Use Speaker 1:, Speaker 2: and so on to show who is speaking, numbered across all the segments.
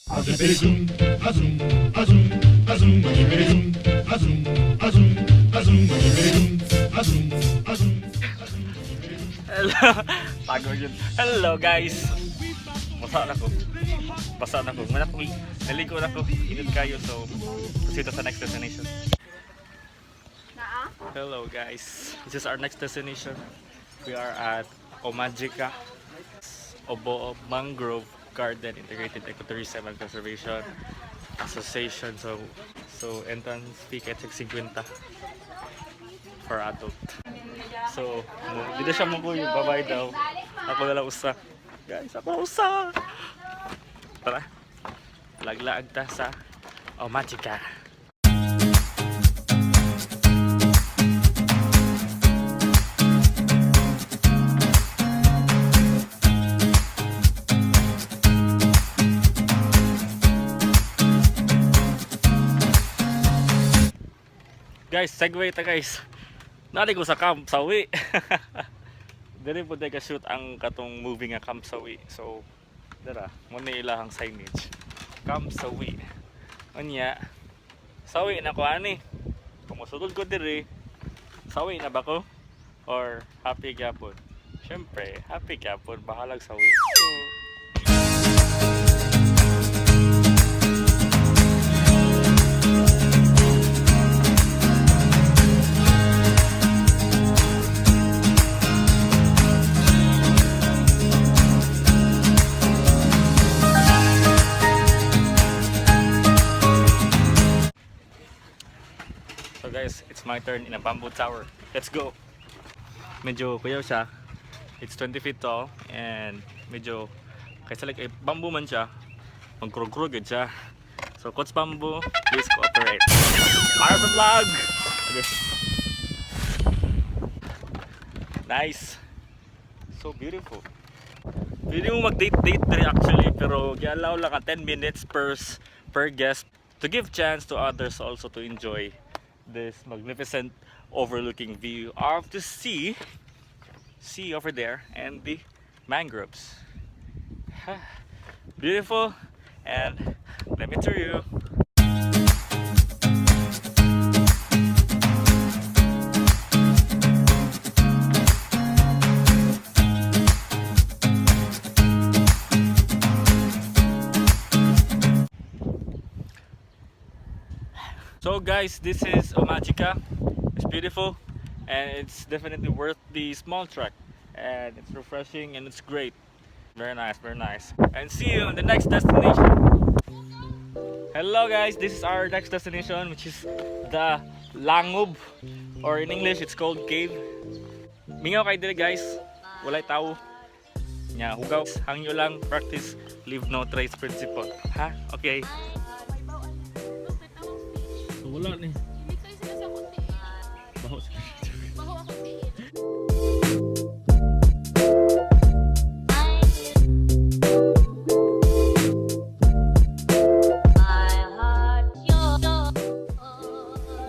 Speaker 1: Zoom, a zoom, a zoom, a zoom, a zoom, a zoom, a zoom, a zoom, a zoom, a zoom.
Speaker 2: Hello. Pagod yun. Hello, guys. Basa na ko. Basa na ko. Wala ko. Naligo na ko. Init kayo. So, proceed sa next destination. Hello, guys. This is our next destination. We are at Omagica Obo Mangrove Garden Integrated Ecotourism and Conservation Association. So entrance fee kay 50 for adult. So, dito siya mo kuyo, bye-bye daw. Ako na lang usa. Guys, ako usa. Tara. Laglaag ta sa Omagica. Guys, segue ta, guys. Nari ko sa Camp Sawi. Diri po ka shoot ang katong movie nga Camp Sawi. So, dara, mo na ilahang signage. Camp Sawi. Unya, sawi na ko ani. Kung mosulod ko diri, sawi na ba ko? Or happy gyapon? Siyempre, happy gyapon, bahalag sawi. So guys, it's my turn in a bamboo tower. Let's go! Medyo kuyaw siya. It's 20 feet tall and medyo kaysa like eh, bamboo man siya. Magkrug-krug yun siya. So Coach Bamboo, please cooperate. Para sa vlog! Okay. Nice! So beautiful. Pwede mo mag-date-date rin actually, pero gi-allow lang ang 10 minutes per guest to give chance to others also to enjoy this magnificent overlooking view of the sea over there and the mangroves. Beautiful, and let me tell you. So guys, this is Omagica. It's beautiful and it's definitely worth the small trek. And it's refreshing and it's great. Very nice, very nice. And see you on the next destination. Hello guys, this is our next destination, which is the Langub, or in English it's called cave. Mingaw kay dire, guys. Walay tao. Nya hugaw, hangyo lang, practice leave no trace principle. Ha? Okay. So wala ni.
Speaker 3: Hindi kayo sila sa kunti.
Speaker 2: Baho.
Speaker 3: Baho ako tiin.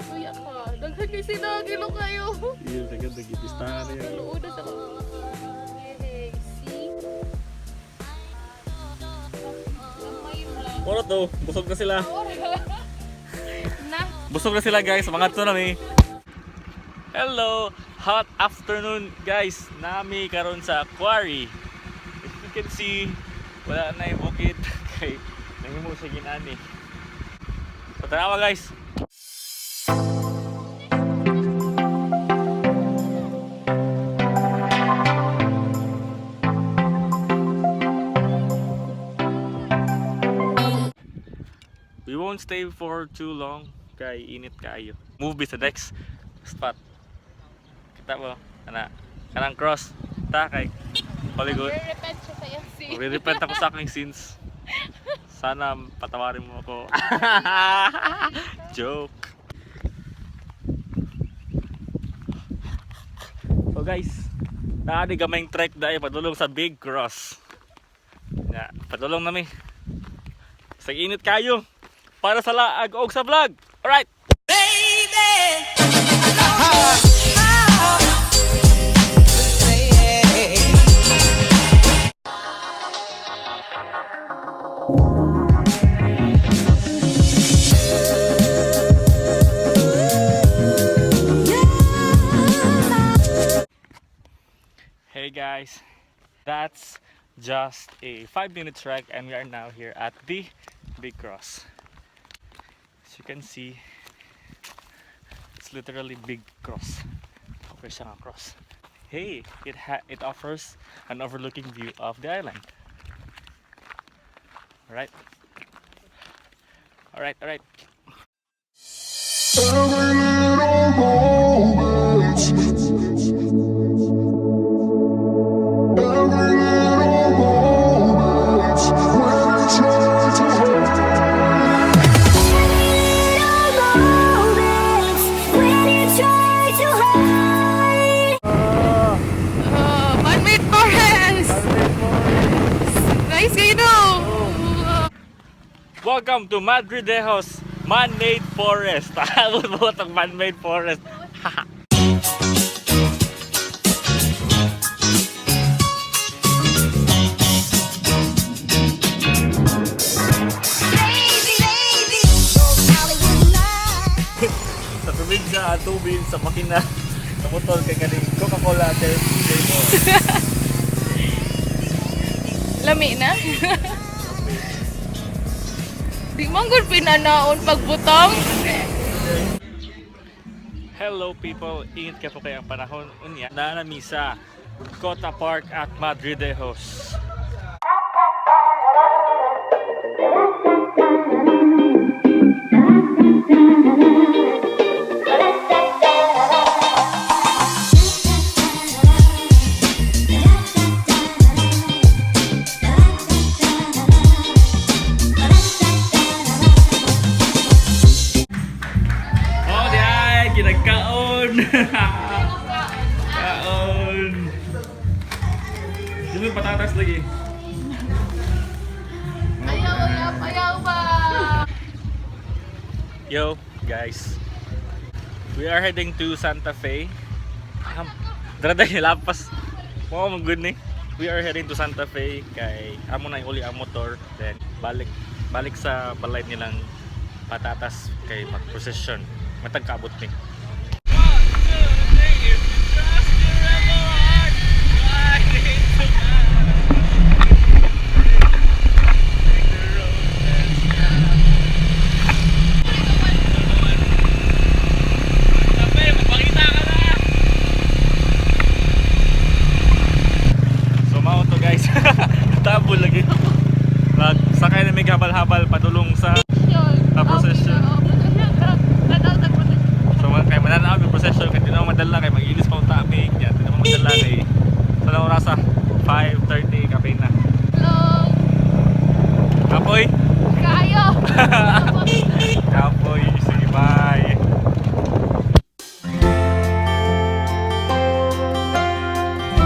Speaker 3: Kuya ka. Daghan kay sila. Gilo kayo.
Speaker 2: Iya, taga nagipistahan na yan.
Speaker 3: Kaluoda sa ko. Yay. See? Gamay lang.
Speaker 2: Oro to, busog na sila.
Speaker 3: Na.
Speaker 2: Busog na sila, guys, mga to na mi. Hello, hot afternoon, guys. Nami karon sa quarry. If you can see, wala na yung bukid kay nangimo siya ginani. So tanawa, guys. We won't stay for too long kay init kaayo. Move sa next spot. Kita mo ana kanang cross ta kay Hollywood.
Speaker 3: Magre-repent siya sa iyang sin.
Speaker 2: Magre-repent ako sa aking sins. Sana patawarin mo ako. Joke. So guys, naani gamayng trek dahil padulong sa Big Cross. Ya, padulong nami. Sa init kayo para sa laag og sa vlog. Alright. Guys, that's just a 5-minute trek and we are now here at the Big Cross. As you can see, it's literally big cross. Okay siya nga cross. Hey, it offers an overlooking view of the island. Alright. Alright.
Speaker 1: Every little moment. Every little moment. When you try to hold.
Speaker 4: Moments when you try to hide.
Speaker 3: Man-made forest! Nice kayo no!
Speaker 2: Welcome to Madridejos Man-Made Forest. Buot ang man-made forest.
Speaker 4: Baby, baby, those Hollywood lights.
Speaker 2: Sa probinsya, ang tubig sa makina. Sa botol kay kaning Coca-Cola flavor.
Speaker 3: Lami na. Di man gud pinanaon pagbutang.
Speaker 2: Hello people, ingat ka po kayang panahon. Unya, nanami sa Kota Park at Madridejos. Oh, di ay, ginagkaon. Kaon. Di mo patatas lagi.
Speaker 3: Ayaw, ayaw, ayaw ba?
Speaker 2: Yo, guys. We are heading to Santa Fe. Dara dahil lapas. Mo man good ni. We are heading to Santa Fe kay amo na uli ang motor, then balik balik sa balay nilang patatas kay mag-procession. Matag kaabot ni. So mao to, guys. Tabo lagi. Nagsakay na may habal-habal padulong sa procession. So kay mananaw yung procession kay di na madala kay mag-ilis pa unta mi. Kaya di na madala kay sa na orasa 5:30.